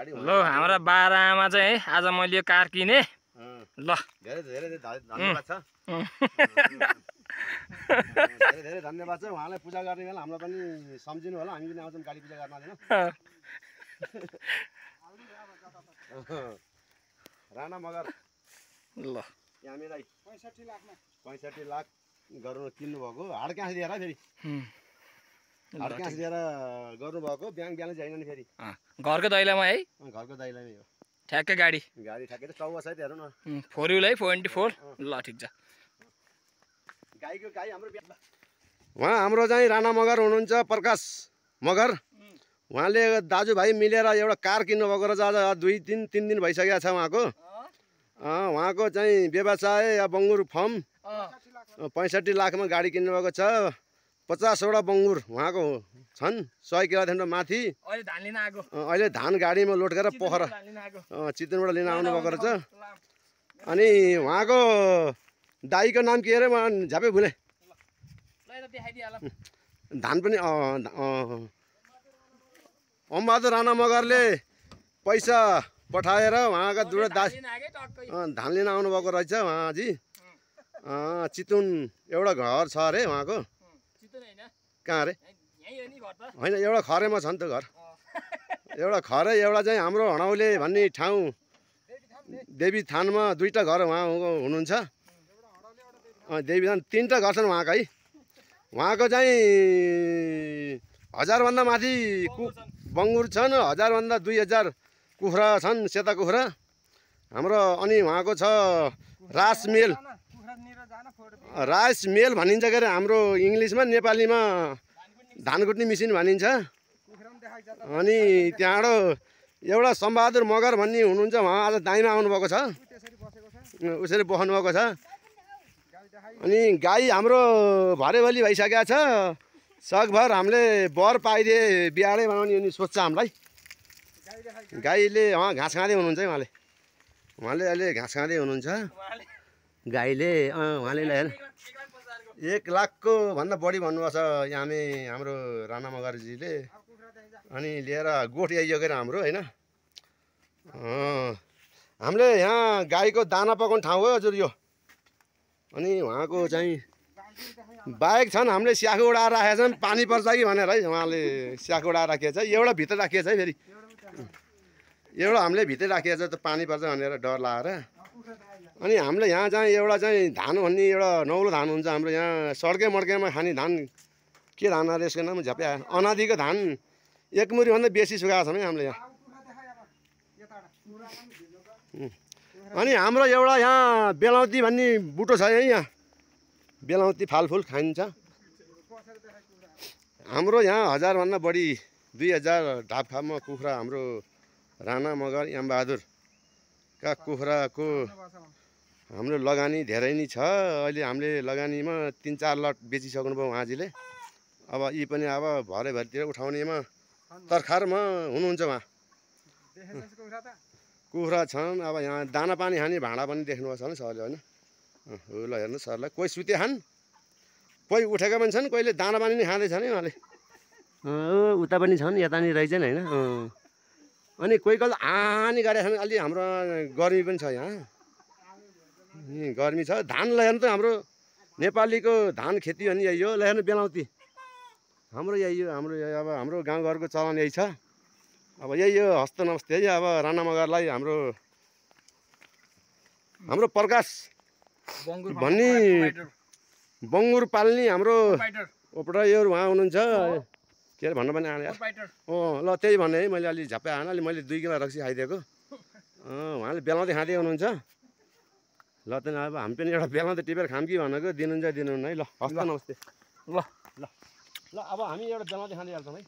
ल हाम्रा बाह्र आमा चाहिँ आज मैले यो कार किने ल धेरै धेरै धन्यवाद छ धेरै धन्यवाद छ उहाँलाई पूजा गर्ने बेला हामीलाई पनि सम्झिनु होला हामी पनि आउँछौँ गाडी पूजा गर्न हैन राणा मगर ल हामीलाई 65 लाख गर्नु किन्नु भएको हाड क्यास दिएर फेरि हाड क्यास दिएर गर्नु भएको ब्याङ्क ब्यालेन्स छैन नि फेरि घरको दैलामा है घरको दैलामै हो ठ्याक्कै गाडी ठ्याक्कै त 14 सहित हेर्नु न 4 व्हील है 24 ल ठिक छ गाईको गाई हाम्रो उहाँ हाम्रो चाहिँ राणा मगर हुनुहुन्छ प्रकाश मगर उहाँले दाजुभाइ मिलेर एउटा कार किन्नु भएको रहेछ आज 2-3 दिन भइसकेको छ उहाँको चाहिँ व्यवसाय या बङ्गुर फर्म 65 लाखमा गाडी किन्नु भएको छ 50 वटा बङ्गुर उहाँको छन् 100 किलोदेखि माथि अहिले धान गाडीमा लोड गरेर पोखरा चितवनबाट लिन आउनु भएको रहेछ अनि उहाँको दाईको नाम के अरे म झ्यापै भुले धान पनि अम्बहादुर राणा मगरले पैसा पठाएर उहाँका दुवै दाई धान लिन आउनु भएको रहेछ उहाँजी चितवन एउटा घर छ अरे उहाँको कहाँ अरे होइन एउटा खरेमा छ नि त घर एउटा खरे एउटा चाहिँ हाम्रो हडौले भन्ने ठाउँ देवी थानमा 2टा घर उहाँ हुनुहुन्छ देवी थान 3टा घर छन् उहाँका है उहाँको चाहिँ 1000 भन्दा माथि बङ्गुर छन् 1000 भन्दा 2000 कुखुरा छन् सेता कुखुरा हाम्रो अनि उहाँको छ राइस मेल भनिन्छ के अरे हाम्रो इङ्ग्लिसमा नेपालीमा धान कुट्ने मेसिन भनिन्छ अनि त्यहाँबाट एउटा सम्बहादुर मगर भन्ने हुनुहुन्छ उहाँ आज दाइमा आउनुभएको छ उसरी बस्नु भएको छ अनि गाई हाम्रो भरेभरि भइसकेको छ सकभर हामीले बर पाइदिए बिहाडै बनाउने अनि सोच्छ हामीलाई गाईले घाँस खाँदै हुनुहुन्छ है उहाँले अहिले घाँस खाँदै हुनुहुन्छ गाईले उहाँले 1 लाखको भन्दा बढी भन्नुभएको छ हाम्रो राणा मगरजीले अनि लिएर गोठ आइयो हाम्रो होइन हामीले यहाँ गाईको दाना पकाउने ठाउँ हो हजुर यो अनि उहाँको चाहिँ बाइक छन् हामीले स्याखो उडाएर राखेका छन् पानी पर्छ कि भनेर है उहाँले स्याखो उडाएर राखेको छ एउटा भित्र राखिएको छ है फेरि एउटा हामीले भित्र राखिएको छ त पानी पर्छ भनेर डर लागेर अनि हामीले यहाँ चाहिँ एउटा चाहिँ धान भन्ने एउटा नौलो धान हुन्छ हाम्रो यहाँ सड्के मड्केमा खाने धान के धान अरे यसको नाम झ्याप्या अनादिको धान 1 मुरीभन्दा बेसी सुकाएको छौँ है हामीले यहाँ अनि हाम्रो एउटा यहाँ बेलाउती भन्ने बुटो छ है यहाँ बेलाउती फालफुल खाइन्छ हाम्रो यहाँ 1000 भन्दा बढी 2000 ढापखापमा कुखुरा हाम्रो राणा मगर अम्बहादुरका कुखुराको हाम्रो लगानी धेरै नै छ अहिले हामीले लगानीमा 3-4 लट बेचिसक्नु भयो उहाँजीले अब यी पनि अब भरेभरितिर उठाउनेमा तर्खारमा हुनुहुन्छ उहाँ कुखुरा छन् अब यहाँ दाना पानी खाने भाँडा पनि देख्नुभएको छ नि सरले होइन ल हेर्नु सरलाई कोही सुते खान् कोही उठेका पनि छन् कोहीले दाना पानी नै खाँदैछ नि उहाँले उता पनि छन् यता नि रहेछन् होइन अनि कोही कोही आनी गरेका छन् अलि हाम्रो गर्मी पनि छ यहाँ गर्मी छ धान हेर्नु त हाम्रो नेपालीको धान खेती भने यही हो हेर्नु बेलाउती हाम्रो यही हो अब हाम्रो गाउँघरको चलन यही छ अब यही हो हस्त नमस्ते है अब राणा मगरलाई हाम्रो प्रकाश भन्ने बङ्गुर पाल्ने हाम्रो ओपरेटर उहाँ हुनुहुन्छ के अरे भन्नु पनि आने ल त्यही भने है मैले अलि झ्याप्पै आएन अलि मैले 2 किलो रक्सी खाइदिएको उहाँले बेलाउँदै खाँदै हुनुहुन्छ ल त अब हामी पनि एउटा बेलाउँदै टिपेर खाम कि भनेको दिनुहुन्छ दिनुहुन्न है ल हस्त नमस्ते ल ल ल अब हामी एउटा बेलाउँदै खाँदै हाल्छौँ है